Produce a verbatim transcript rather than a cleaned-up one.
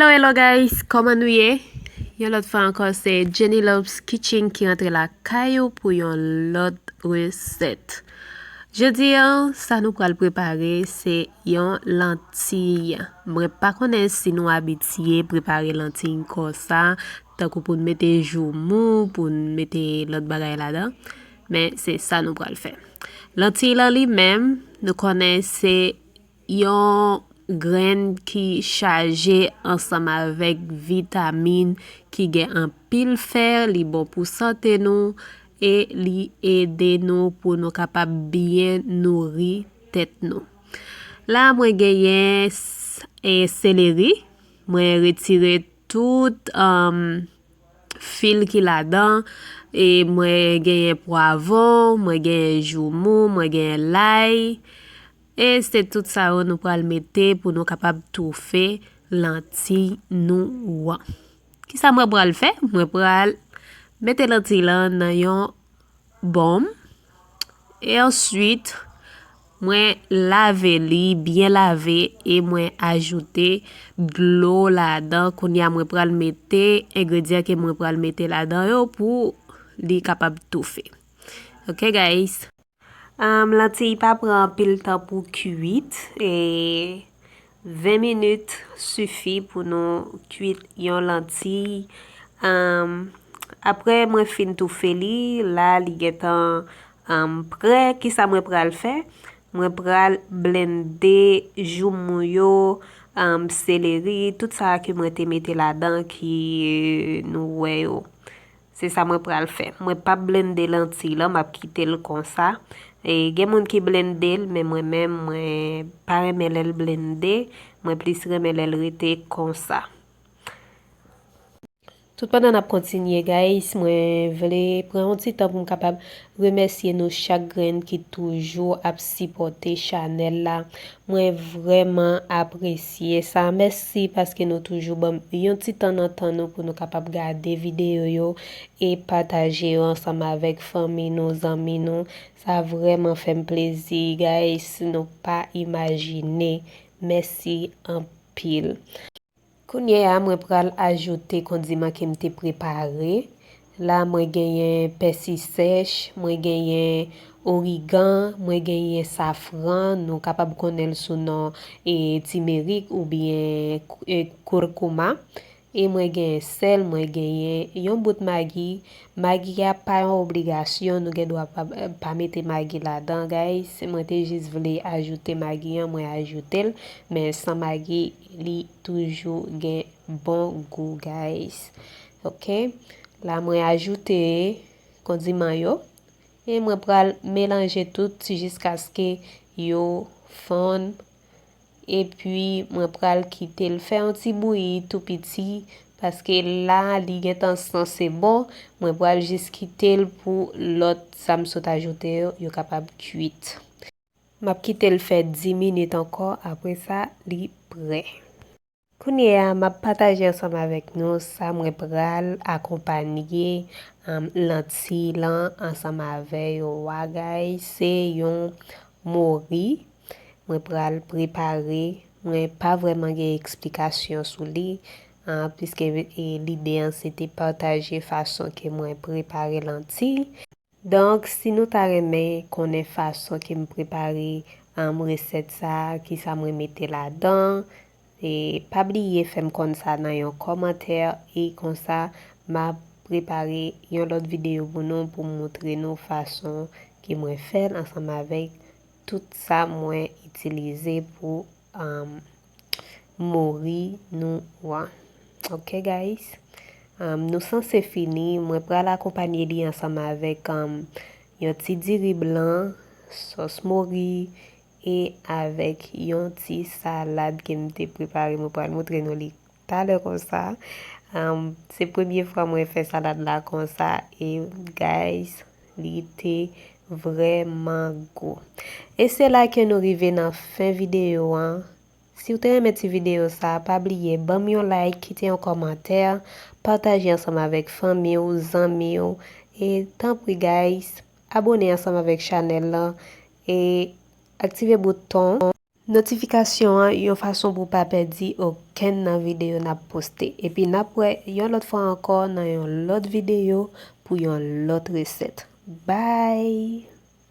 Hello, hello guys, kòman nou ye? Yon lòt fwa ankò, se Jenny Loves Kitchen ki rantre lakay ou pou yon lòt resèt. Jodi a, sa nou pral prepare, se yon lantiy. Mwen pa konnen si nou abitye prepare lantiy konsa, tankou pou n mete joumou, pou n mete lòt bagay ladan, men se sa nou pral fè. Lantiy lan li menm, nou konnen se yon grenn ki chaje ansanm avèk vitamin, ki gen anpil fè, li bon pou sante nou e li ede nou pou nou kapab byen nouri tèt nou. La, mwen genyen s-, e, seleri, mwen retire tout, um, fil ki ladan, e mwen genyen pwavon, mwen genyen joumou, mwen genyen lay. E se tout sa yo nou pral mete pou nou kapab toufe lantiy nou an. Kisa mwen pral fè? Mwen pral mete lantiy lan nan yon bòl. E answit, mwen lave li, byen lave, e mwen ajoute dlo ladan. Kounye a, mwen pral mete engredyan ke mwen pral mete ladan yo pou li kapab toufe. Ok, guys? Um, lantiy pa pran anpil tan pou kuit, e ven minit sifi pou nou kuit yon lantiy. Um, apre mwen fin toufe li, la li gentan, um, prè. Kisa mwen pral fè? Mwen pral blende joumou yo, um, seleri, tout sa ke mwen te mete ladan ki, e, nou wè yo. Se sa mwen pral fè. Mwen p ap blende lantiy lan, m ap kite l konsa. E gen moun ki blende l, men mwen menm, mwen pa renmen lè l blende. Mwen plis renmen lè l rete konsa. Tout pandan n ap kontinye, guys, mwen vle pran yon ti tan pou m kapab remèsye nou chak grenn ki toujou ap sipòte chanèl la. Mwen vrèman apresye sa. Mèsi paske nou toujou ban m yon ti tan nan tan nou pou nou kapab gade videyo yo e pataje yo ansanm avèk fanmi nou, zanmi nou. Sa vrèman fè m plezi, guys. Nou pa imajine. Mèsi anpil. Kounye a, mwen pral ajoute kondiman ke m te prepare. La, mwen genyen pèsi sèch, mwen genyen origan, mwen genyen safran, nou kapab konnen l sou non, e, timerik oubyen, e, kourkouma. E mwen genyen sèl, mwen genyen yon bout magi. Magi a pa yon obligasyon, nou gen dwa pa, pa mete magi ladan, guys. Mwen te jis vle ajoute magi an, mwen ajoute l, men san magi, li toujou gen bon gou, guys. Ok, la mwen ajoute kondiman yo e mwen pral melanje tout jiskaske yo fonn. Epi mwen pral kite l fè yon ti bouyi tou piti, paske la li gentan sanse bon. Mwen pral jis kite l pou lòt sa m sot ajoute yo, yo kapab kuit. M ap kite l fè dis minit ankò, apre sa, li prè. Kounye a, m ap pataje ansanm avèk nou sa mwen pral akonpanye, um, lantiy lan ansanm avè yo a, guys. Se yon mori mwen pral prepare. Mwen pa vrèman gen eksplikasyon sou li, ah, piske, e, lide an se te pataje fason ke mwen prepare lantiy. Donk, si nou ta renmen konnen fason ke m prepare, um, resèt sa, kisa mwen mete ladan, e pa bliye fè m konn sa nan yon kòmantè, e konsa m ap prepare yon lòt videyo pou nou, pou m moutre nou fason ke mwen fè l ansanm avèk tout sa mwen itilize pou, um, mori nou an. Ok, guys? Um, nou sanse fini. Mwen pral akonpanye li ansanm avèk, um, yon ti diri blan, sòs mori, e avèk yon ti salad ke m te prepare. Mwen pral moutre nou li talè konsa. Um, se premye fwa mwen fè salad la konsa. E, guys, li te vrèman gou. E se la ke nou rive nan fen videyo an. Si w te renmen ti videyo sa, pa bliye ban m yon like, kite yon kòmantè, pataje ansanm avèk fanmi w, zanmi w, e tanpri, guys, abone ansanm avèk chanèl lan e aktive bouton notifikasyon an yon fason pou w pa pèdi okenn nan videyo n ap poste. Epi n ap wè yon lòt fwa ankò nan yon lòt videyo pou yon lòt resèt. Bye!